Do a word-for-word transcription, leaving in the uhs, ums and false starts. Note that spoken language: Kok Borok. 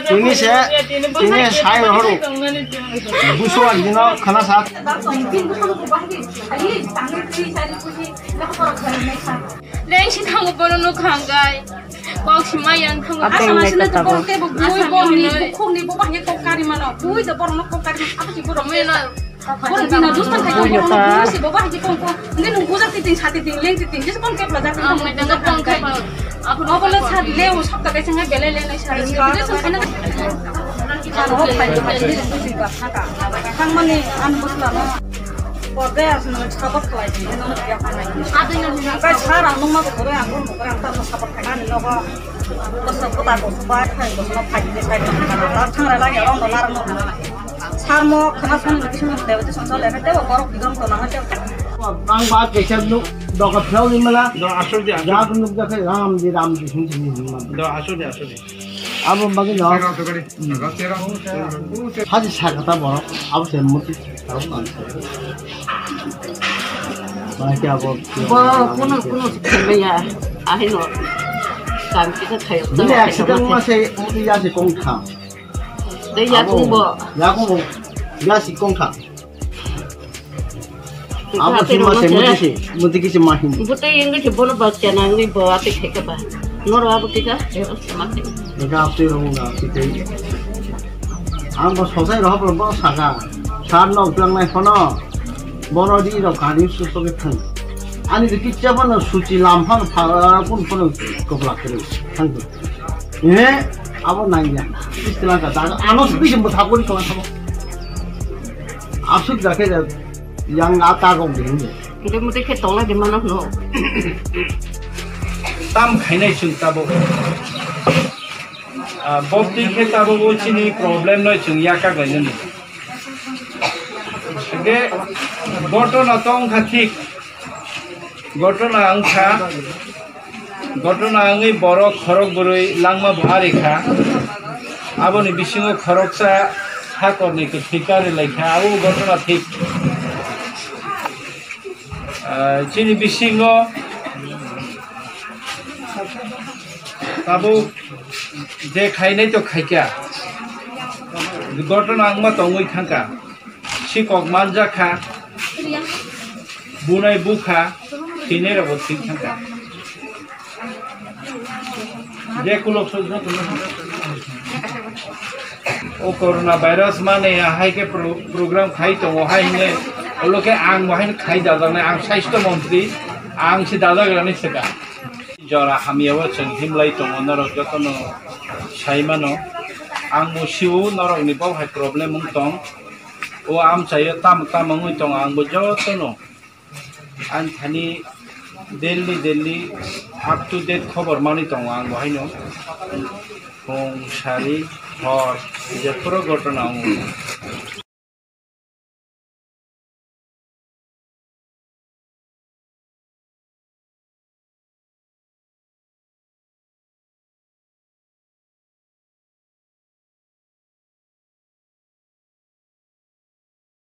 Tini se, tini sai rohoro. Busu ang dino khana sa. Leng si thango bono no khangai. Kok si mai yang thango. Asa masih na tabo. Tebo bui bom ni bukhuk ni bo bahye kok kari mano. Bui do bono kok kari mano. Apa si bono meno. Bono bina dus tang kai bono bui si bo bahye kok kok. Ngi nung buja titing sati ting leng titing. Jis kon kepla jak. Ang mai tang kong kai. Apa no bole sat le u sab ta kai sing bele le nai sat. Jis kon kai na. Ano phai phai ni busi ba thaka. Thang mani an busla no. Kordai aswk nang support khlai di, nang ya khanai. Kai sar ang nungma bo khoroi ang bo nukra ang tamo support khaina ni nogo. Koso kota koso ba khai koso no phai di sai ta thang ra la ya rong do lar no. Sar mo khana song ni bisingo debo ti song sole ka tebo borok bigam to nang tebo. Ang ba kaisa nuk doka phlau ni mala. Do asur di asur. Jak nuk jak ram di ram di sung sung ni. Do asur di asur di. Abo bagwi no. Haji sakata borok, abo se muti. Mana kya abo? Bo kuno kuno se khaimaya, ahino kam kisa khayo. Bini accident ma se muti ya se kong kha. Dei ya kung bo. Ya kung bo. Ya si kong kha. Abo si ma se muti si, muti kisi ma hin. Buto yung kisi bono bakcha nangni bo ati khaika ba. Noro abo kisa, ma khaika. Ega ati rong na kisi. Ang bo sosai rohop bo saka. Sar no ulang nai phono. Bono di rok kani susto ke thang. Ani di kicha bono suchi lam phan pha kun phono koplak kere. Thang. Eh, abo nangya. Istilang ka daga ano sbi jembo thapori kona thabo. Asuk dakhe ja yang ata gong de. Muti muti khe tongla de mano no. Tam khainai chwng tabo. Ah, bobti khe tabo bo chini problem noi chwng yaka gainani. Ge gotona tong kha thik. Gotona wngkha, gotona wngwi borok khorok bwrwi langma bo ari kha. Aboni bisingo khoroksa hakorni kwthwi kari lai kha, abo gotona thik. Ah, chini bisingo tabuk je khainai to khaikha, gotona wngma tongwi thangkha. Sikok manjak kha, bunai bukha, sinai rok bo thik thang kha. Je kulok sojna o corona virus mane ahai khe pro-, program khai tongo hai hine, olo khe ang bo haino khai dajaknai, ang sasthya montri, ang se dajagrani swkang. Jora hamya o chwng himlai tongo, norok jotono sai mano. Ang bo sio norokni bo hai problem wng tong. O amchaio tamo tamo wngwi tongo, ang bo jotono ani thani daily daily up to date khobor manwi tongo ang bo haino. Phung, sari, hor, jephuru gotona wngo.